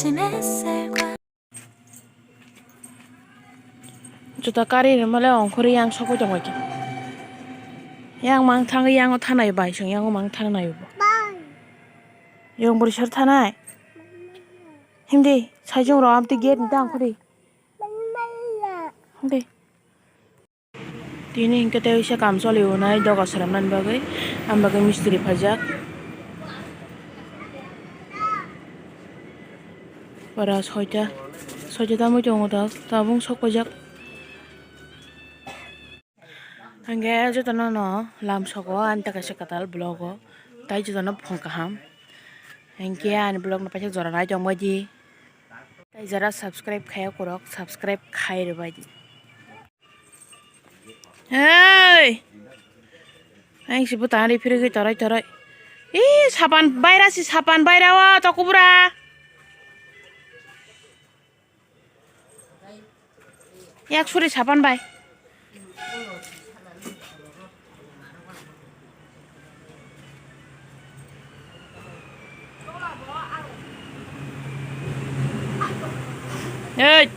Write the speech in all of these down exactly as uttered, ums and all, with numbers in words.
Juta kari rwmale ongkhorwi yang sokwi tongbaikha. Yang mang thangwi yango thanai bai song yango mang thangnai bo. Yang bwrwi sar thanai. Himdi, saijung rw amtwi gate ni tang khudi. Himdi. Tini hinkhe tei kaisa kam choli rwnai doga swnamnani bagwi, ang bagwi mistri phaijak. Pora soita, soita tamwi tongo ta, tabung sok paijak. Hinkhe jotono no lam sogo ani ta kaisa kwtal vlog o, tai jotono phone kaham. Hinkhe ani vlog no paisa jora nai tongbai di. Tai jora subscribe khaiya korok, subscribe khai rwbai di. Hey! Ang si bwtang ri phirigwi torai torai. Ih, sapan baira si, sapan baira o, tokubura. Yak suri sapan bai. Hey!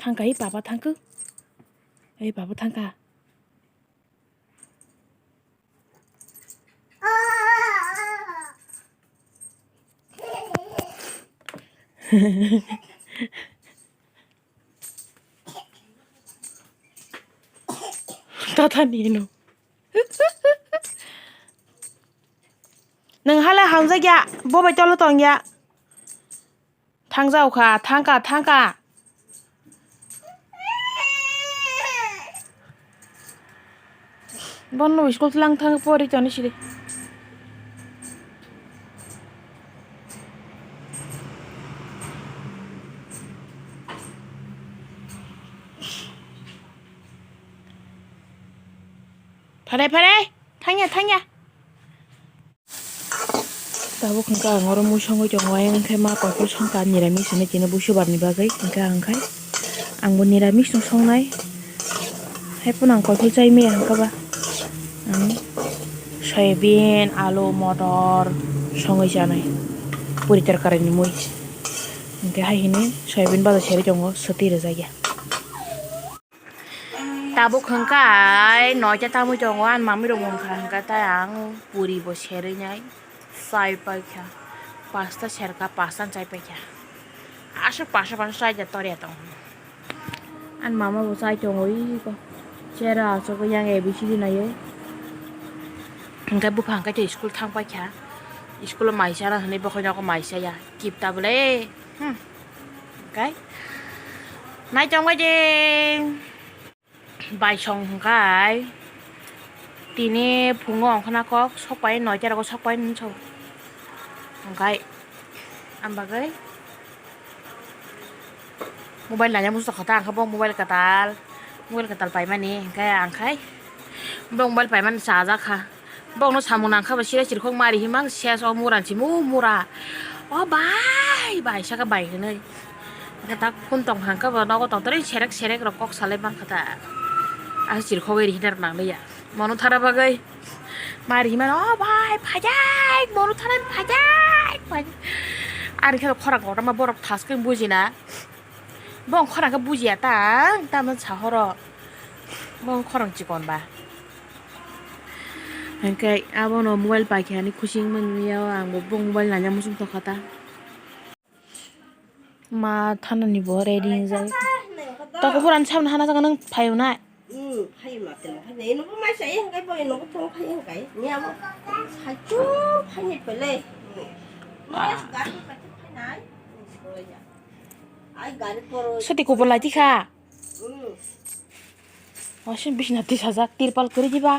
Thangka, ei baba thangka. Ei baba thangka. Tata nino. Nwng hala hamjakya, bo bai tolo tongya. Thangjaokha, thangka, thangka. Bono school tlang thang pori toni siri. Pharai, pharai, thangya, thangya. Tabuk hwnkhe ang oro mui songwi tongo, ayang khe ma koiphuru songkha niramis hinwi tini busubar ni bagwi, hwnkhe ang khai ang bo niramis no songnai, hai phano ang koiphuru chai maya hwnkhe ba ang soyabin, alu, motor songwi chanai puri torkari ni mui, hwnkhe hai hinwi soyabin baja serwi tongo, swtwi rwjakya. Tabuk hwnkhe noita tamwi tongo, ani mamwi rok wngkha hwnkhe, tai ang puri bo serwi nai chai paikha, pasta serkha, pasta chai paikha, aswk pasta pasta chai da torya tongo. Ani mama bo chai tongo, iko chair o achugwi yang A B C D naiwi. Hwnkhe bupha hwnkhe school thang paikha, school o mai chana hwnwi bokhorok nogo mai chaya kip ta bwle. Hmm. Hwnkhe nai tongbai de. Baisong hwnkhe tini phungo ongkhorna kok sokpai noita rogo sokpai hwnwi sao. Hwnkhe ang bagwi mobile naina muchung tongkha ta, ang khe bo mobile kwtal, mobile kwtal paimani hwnkhe ang khai bo mobile paimani chajakha. Bokno samung nangkha ba sira chirkhok mari himang ses o mura chimung mura. O bai, bai saka bai hinwi. Hwnkhe tak phone tong hangkha ba nogo tongtwrwi serek serek rok kok salai mankha ta. A chirkhogwi ri hinar nangliya. Mono thara bagwi mari himano, "O bai, phaijak, mono thara phaijak, phaijak." Ani khe khorang kotorma borok thaskhe bujina. Bong khorang khe bujiya tang, tamo sahoro. Bong khorang chikon ba. Hwnkhe abono mobile paikha hinwi khusi wngmani nukya o, ang bo bong mobile naina muchung tongkha ta. Ma thanani bo ready wngjak. Toko phuran samni hana jaga nwng phaio nai. Hmm, phaio ma teno, phaio. Eno bo mai sai hwnkhe bo eno bo thong phaio hwnkhe. Ni abo sai chum phaini pele. Ni as gari pathi phainai. Ai gari poro. Soti kubur lai tikha. Hmm. Wasin bisna tisajak, tirpal kwrwi diba?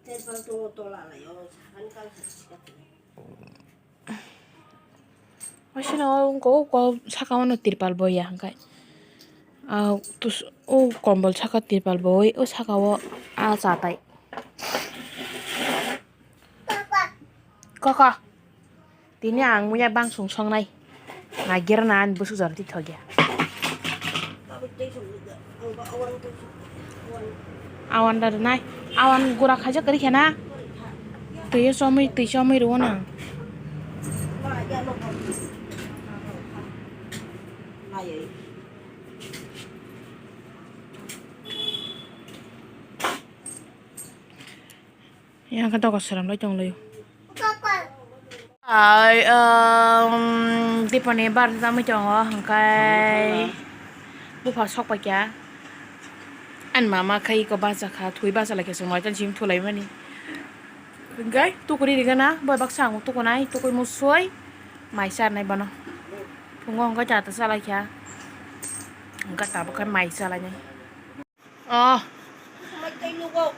Tirpal tongo tola lai o, sakani kal kha sika twi. Wasin o wngkha o, o saka o no tirpal bo ya hwnkhe. Ah, tus-, o kombol saka tirpal bo, o saka o a chatai. Kaka. Tini ang muya bangsong songnai. Nagirna ani bwswk jora tithokya. Tabuk Awan da rwnai. Awan gura khaijak kwrwi khe na. Twi o chomwi, twi chomwi rwo nang. Yang khe doga swnam lai tong lai o. Ai, um, Diponi bar tamo tongo, hwnkhe bupha sok paikha. Ani mama khe iko bacha kha, thwi bacha lai khe chwng mai tani simi thulai mani. Hwnkhe tukuri rigana, bai baksa ang tukunai, tukui musui, mai charnai bono. Phungo hwnkhe cha ta cha lai kha. Hwnkhe tabuk khe mai cha lainai. Oh.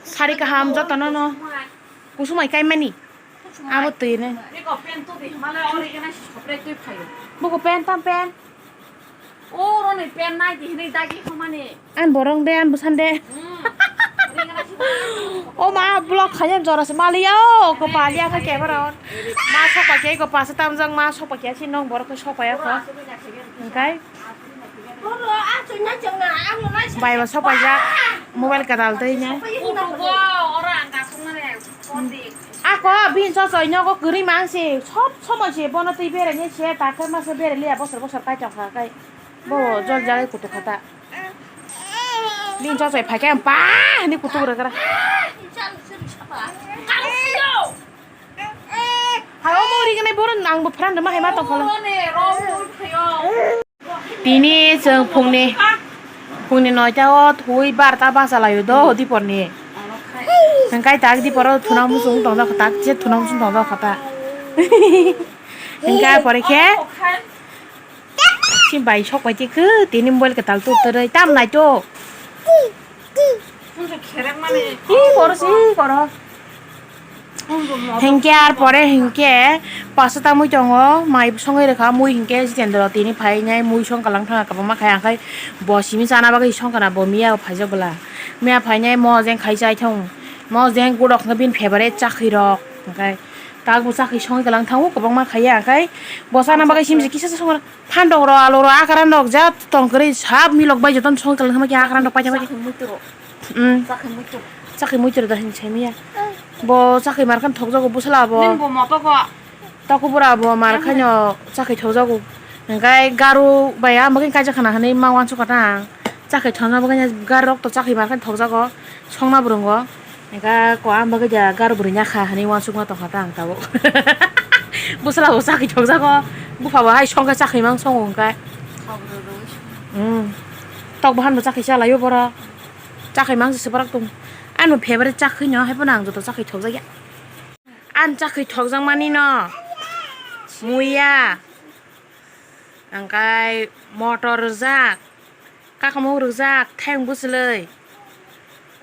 Sari kaham jotono no. Kusumai kaimani. Abo twi ne. Buko pen tam pen. An borong de, an busan de. O ma, block khanya jora se mali o, ko pali aka ke baron. Ma sok pakai ko pasa tam jang, ma sok pakai si nong borok ko sok pakai ko. Engkai. Bai ba sok paijak, mobile kadal twi nya. Ako bini chosoi nogo kwrwi mang se, sob somoi se bono twi beraini se, ta khe masa beraliya bosor bosor kaitor kha kai. Bo jol jagwi kutuk kha ta. Bini chosoi phai khe ang pa hwnwi kutuk rwkra. Hai omo ri gwnai bohrok nangbo phrang rwma hai ma tong kha. Tini chwng phungni, phungni noita o thwi barta bacha laio do Diporni. Hwnkhe tak Dipor o thuna muchung tongjak kha, tak je thuna muchung tongjak kha ta. Hwnkhe pore khe si bai sok pai khe tini mobile kwtal tu twrwi tam nai to. Hi koro si koro. Hinkhe ar pore hinkhe pasa tamwi tongo, mai songwi rwkha, mui hinkhe Jitendra tini phainai mui song kalang thangkha, kwbangma khai, angkhai bo simi chana bagwi songkha na, bo miya phaijak bwla, miya phainai mo jeng khai chai thung, mo jeng gudok hwnkhe bini favorite chakhwi rok, hwnkhe tak bo chakhwi songwi kalang thango, kwbangma khaiya, angkhai bo chana bagwi simi se kisa se songkha. Phandok rok, alu rok, akran rok, ja tong kwrwi sab milok bai jotono song kwlwng khe akran rok paitha paitha. Chakhi muitu rok. Hmm. Chakhi muitu rok. Chakhi muitu rok da hinwi saimanya. Bo chakhi mar khan thokjago bwsala bo. Nini bo moto ko. Taku bura bo mar khaino chakhi thokjago. Hwnkhe garu bai ah bagwi kaijak khana hinwi ma uansukha ta ang. Chakhi thokna bagwi garu rok to chakhi mar khan thokjago. Songna bwrwngo. Eka ko ang bagwi da gar bwrwi nya kha hinwi uansukma tongkha ta ang tabuk. Bwsala bo chakhi thokjago, bupha bo hai songkhe chakhi mang songo hwnkhe. Hmm. Tok bahan bo chakhi chalaio borok. Chakhi mang se swprak tong. Ani favorite chakhi no, hai phano ang joto chakhi thokjakya. Ani chakhi thokjakmani no muiya. Hwnkhe motor rwjak, kakamung rwjak, thayung bwchwlwi,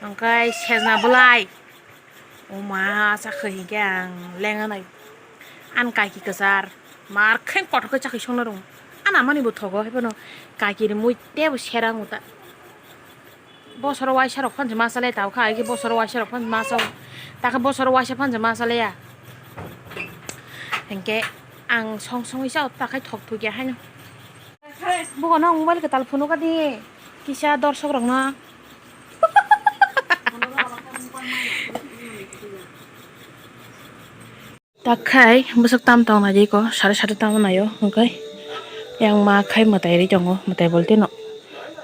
hwnkhe sejna bwlai, o ma chakhi hinkhe ang lenganai, ani kaki kwchar, mar khe kothok khe chakhi songna rwng, ani amani bo thogo, haiphano kaki ni mui teibo serang uta. Bosoro waisa rok phano ma chale, tabukha ai khe bosoro waisa rok phano ma chao. Takhe bosoro waisa phano ma chale ya. Hinkhe ang song songwi chao, takhai thok thok ya haino. Bugo no mobile kwtal phunukha di kisa dorsok rokno. Tak khai bwswk tam tong nai ko, sari sari tamo naio, hwnkhe yang ma khai mwtai ri tongo, mwtai bolte no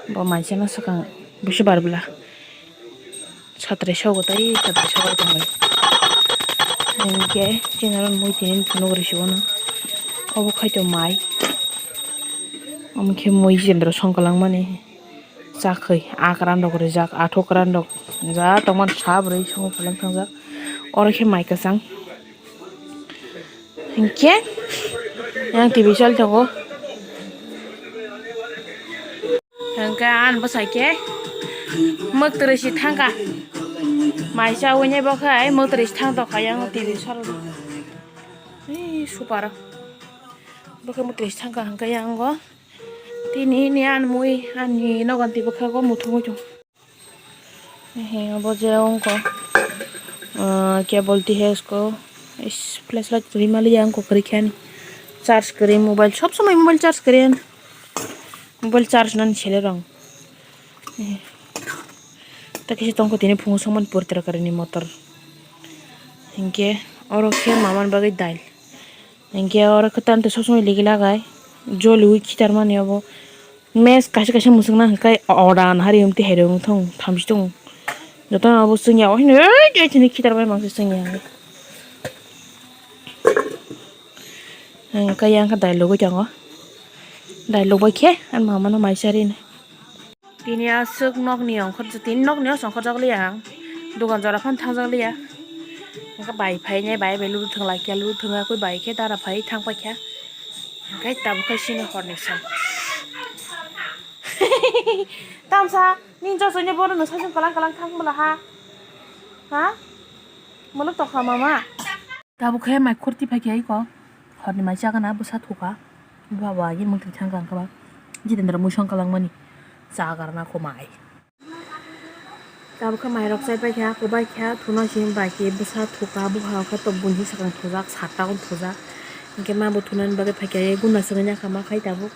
bo mai chana swkang busi bar bwla satrai sogo tai satrai sogo tong lai. Hwnkhe chini oro mui tini phunuk rwsio no, obo khai to mai, omo khe mui jendro song kwlangmani. Chakhi, akran rok rijak, athukran rok ja tongmani sab rwi songo kwlwng thangjak. Oro khe mai kwchang. Hinkhe yang T V choli tongo. Hinkhe ani bwsai khe mwktwrwi si thangkha. Mai chawi nai bo khe mwktwrwi si thang tongkha yang T V choli. Ee, super. Bo khe mwktwrwi si thangkha hinkhe yang o. Tini ni ani mui ani nogon twi bwkhago muthungwi tong. He obo je wngkha, ah, cable T H S ko, is, flashlight kwrwi maliya wngkha kwrwi khe ani. Charge kwrwi mobile, sob somoi mobile charge kwrwi ani. Mobile charge nani sele rong. Eh. Ta kisa tongkho tini phungo songmani poritrakarini motor. Hinkhe oro khe mamani bagwi dail. Hinkhe oro khe tamtwi sosonwi ligi lagai. Joliui khitarmani obo. Mes kaisa kaisa mwswkna hwnkhe odan hari umtwi hairok wngthong thamchi tongo. Jotono obo chwngya o hino ei khe chini khitar bai mangse chwngya. Hwnkhe yang khe dailogwi tongo. Dailogbai khe ani mamano mai charini. Tini aswk nokni ongkhorjak, tini nokni o songkhorjak liya ang. Dogan jora phano thangjak liya. Hwnkhe bai phainai, bai bai lulu thwng laikya, lulu thwngya khe bai khe dara phai thang paikha. Hwnkhe tabuk khe chini horni song. Tamsa, nini jotoino bono nwng saichung kalang kalang thang bwla ha? Ha? Mwlwk tokha mama. Tabuk khe mai khorti phaikha iko. Horni mai chagana bwsa thuka. Baba agi mungtwi thangkha ang khe ba. Jitendra muisong kalangmani. Chagarna kho mai. Tabuk khe mairok chai paikha, kubai kha, thuna simi bai khe bwsa thuka, bupha khe tok bunsi swkang thujak, satta gon thujak. Hinkhe ma bo thunani bagwi phaikha, guna swngwi nakha ma khai tabuk.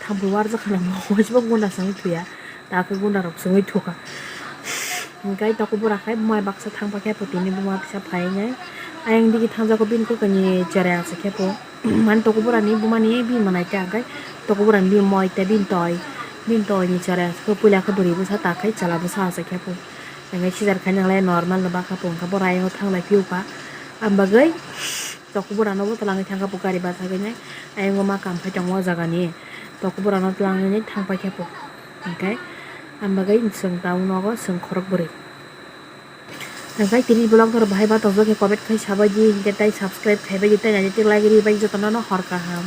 Thampui warjak khana mo, hwnwi bo guna swngwi thuya. Ta khe guna rok swngwi thuka. Hinkhe toko bura khai mai baksa thang paikha, putini buma kisa phainai. Ayang digi thangjago bini kokani cherai aswk khe po. Mani toko burani bumani bini manai ta hwnkhe toko burani bini moi tei bini toi, bini toini chwrai aswk puila khe bwrwi bwsa ta khai chwla bwsa aswk khe bo. Hwnkhe sijar khai nanglai normal no bakha bo, hwnkhe bo ayang o thanglai phiyokha. Am bagwi toko burano bo twlangwi thangkha bo gari bachagwi nai. Ayang o ma kam khai tongo o jagani. Toko burano twlangwi thang paikha bo. Hwnkhe am bagwi chwng ta o nogo chwng khorok bwrwi. Hwnkhe tini vlog no bahai ma tongjakhe comment khai sabaidi, hinkhe tei subscribe khaibaidi, tei naidi tei like ribaidi jotono no hor kaham.